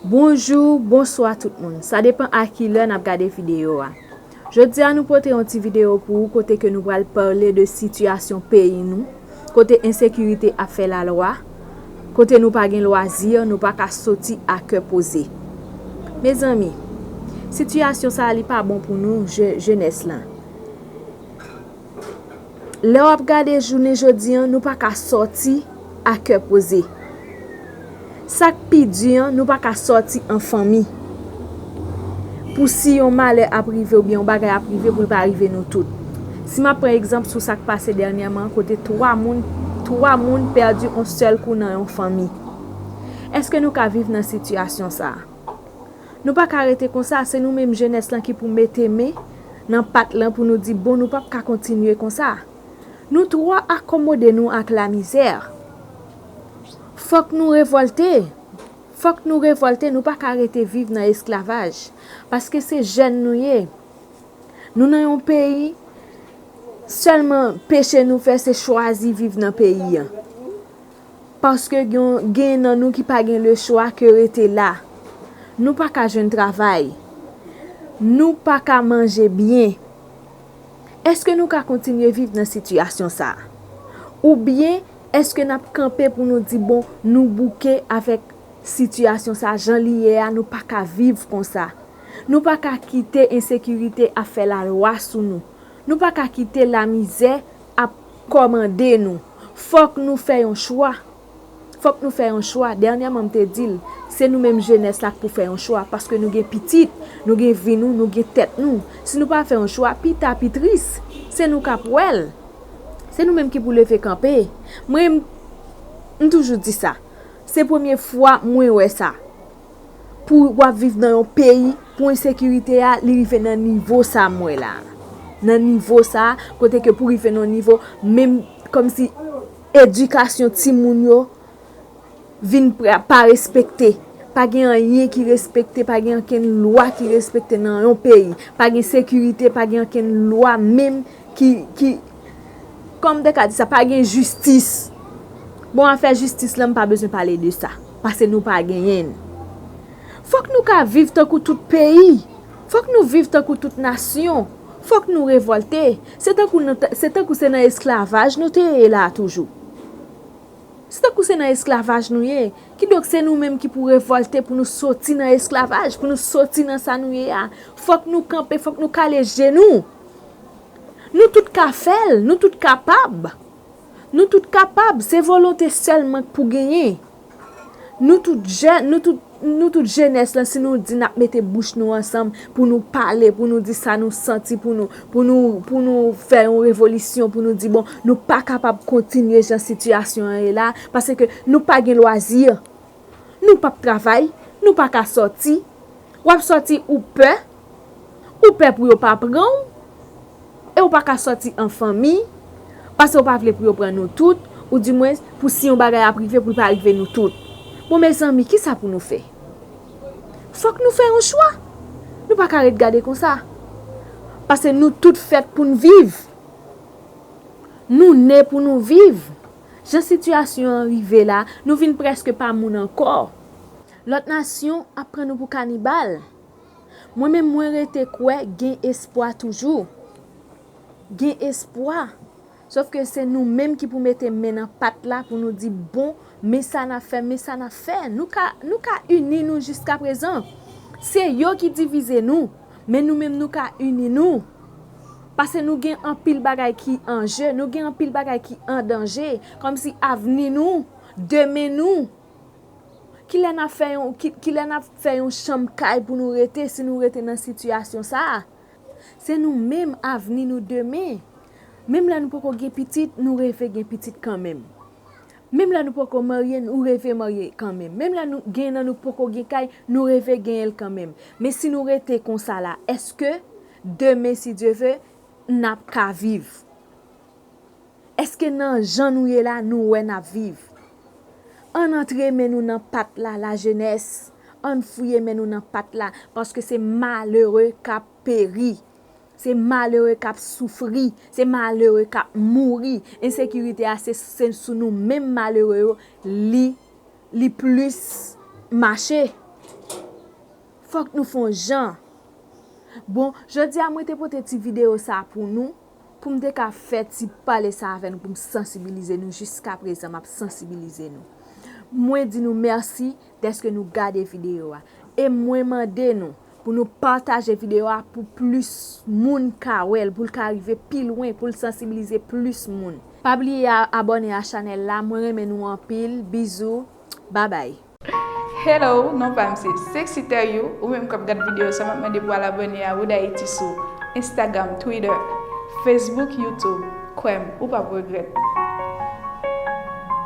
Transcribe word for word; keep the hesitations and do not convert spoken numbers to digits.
Bonjou, bonswa tout moun. Sa depan a ki lè n ap gade videyo a. Jodi a nou pote yon ti videyo pou ou kote ke nou pral pale de sitiyasyon peyi nou, kote ensekirite ap fè lalwa, kote nou pa gen lwazi, nou pa ka soti a kè poze. Mezanmi, sitiyasyon sa a li pa bon pou nou je, jenès lan. Lè w ap gade jounen jodi an, nou pa ka sòti a kè poze. Sa k pi di an, nou pa ka sòti an fanmi. Pou si yon malè ap rive oubyen yon bagay ap rive, pou l pa rive nou tout. Si m ap pran egzanp sou sa k pase dènyèman, kote twa moun, twa moun pèdi yon sèl kou nan yon fanmi. Èske nou ka viv nan sitiyasyon sa a? Nou pa ka rete konsa, se nou menm jenès lan ki pou mete men nan pat lan pou nou di, bon, nou p ap ka kontinye konsa. Nou twò akomode nou ak lamizè. Fòk nou revòlte. Fòk nou revòlte, nou pa ka rete viv nan esklavaj. Paske se jèn nou ye. Nou nan yon peyi, sèlman peche nou fè se chwazi viv nan peyi an. Paske gen, gen nan nou ki pa gen lechwa ke rete la. Nou pa ka jwenn travay. Nou pa ka manje byen. Èske nou ka kontinye viv nan sitiyasyon sa a? Oubyen, èske n ap kanpe pou nou di, bon, nou bouke avèk sitiyasyon sa a, jan li ye a, nou pa ka viv konsa. Nou pa ka kite ensekirite ap fè lalwa sou nou. Nou pa ka kite lamizè ap kòmande nou. Fòk nou fè yon chwa. Fòk nou fè yon chwa. Dènyèman, m te di l, se nou menm jenès la k pou fè yon chwa, paske nou gen pitit, nou gen vi nou, nou gen tèt nou. Si nou pa fè yon chwa, pi ta, pi tris, se nou k ap wè l. Se nou menm ki pou leve kanpe. Mwen, m, m toujou di sa. Se premye fwa mwen wè sa. Pou w ap viv nan yon peyi, pou ensekirite a, li rive nan nivo sa m wè la. Nan nivo sa, kote ke pou rive nan nivo, menm kòmsi edikasyon timoun yo vin pra-, pa respekte. Pa gen anyen ki respekte, pa gen ankenn lwa ki respekte nan yon peyi. Pa gen sekirite, pa gen ankenn lwa menm ki, ki, kòm m te ka di sa, pa gen jistis. Bon, afè jistis lan, m pa bezwen pale de sa, paske nou pa genyen l. Fòk nou ka viv tankou tout peyi. Fòk nou viv tankou tout nasyon. Fòk nou revòlte. Se tankou nou t-, se tankou se nan esklavaj nou te ye la toujou. Se tankou se nan esklavaj nou ye. Kidonk, se nou menm ki pou revòlte pou nou soti nan esklavaj, pou nou soti nan sa nou ye a. Fòk nou kanpe, fòk nou kale je nou. Nou tout ka fè l, nou tout kapab. Nou tout kapab, se volonte sèlman k pou genyen. Nou tout jèn, nou tout, nou tout jenès lan, si nou di n ap mete bouch nou ansanm pou nou pale, pou nou di sa nou santi, pou nou, pou nou, pou nou fè yon revolisyon, pou nou di, bon, nou pa kapab kontinye jan sitiyasyon an ye la, paske nou pa gen lwazi. Nou p ap travay, nou pa ka sòti. W ap sòti ou pè, ou pè pou yo pa pran w, e w pa ka sòti an fanmi, paske w pa vle pou yo pran nou tout, ou dimwens pou si yon bagay ap rive, pou l pa rive nou tout. Bon, mezanmi, kisa pou nou fè? Fòk nou fè yon chwa. Nou pa ka ret gade konsa. Paske nou tout fèt pou n viv. Nou ne pou nou viv. Jan sitiyasyon an rive la, nou vin prèske pa moun ankò. Lòt nasyon ap pran nou pou kanibal. Mwen menm, mwen rete kwè gen espwa toujou. Gen espwa. Sòf ke se nou menm ki pou mete men nan pat la pou nou di, bon, men sa n ap fè, men sa n ap fè. Nou ka, nou ka ini nou jiskaprezan. Se yo ki divize nou, men nou menm nou ka ini nou. Paske nou gen anpil bagay ki an je, nou gen anpil bagay ki an danje. Kòmsi avni nou, demen nou. Kilè n ap fè yon, ki, kilè n ap fè yon chanm kay pou nou rete si nou rete nan sitiyasyon sa a? Se nou menm avni nou demen. Menm lè nou poko gen pitit, nou reve gen pitit kanmenm. Menm lè nou poko marye, nou reve marye kanmenm. Menm lè nou gen nan nou poko gen kay, nou reve genyen l kanmenm. Men si nou rete konsa la, èske demen, si Dye ve, n ap ka viv? Èske nan jan nou ye la, nou wè n ap viv? Ann antre men nou nan pat la, lajenès. Ann fouye men nou nan pat la, paske se malere k ap peri. Se malere k ap soufri. Se malere k ap mouri. Ensekirite a, se, se sou nou menm malere yo, li, li plis mache. Fòk nou fè yon jan. Bon, jodi a mwen te pote ti videyo sa pou nou, pou m te ka fè ti pale sa avè nou, pou m sansibilize nou. Jiska prezan, m ap sansibilize nou. Mwen di nou mèsi dèske nou gade videyo a. E mwen mande nou pou nou pataje videyo a pou plis moun ka wè l, pou l ka rive pi lwen, pou l sansibilize plis moun. Pa bliye a- abòne a chanèl la. Mwen renmen nou anpil. Bizou. Babay. Hello, non pa m se Sexy Terrio, ou menm k ap gad videyo sa m ap mande pou al abòne a Wood Haiti sou Instagram, Twitter, Facebook, YouTube. Kwè m, ou p ap regrèt.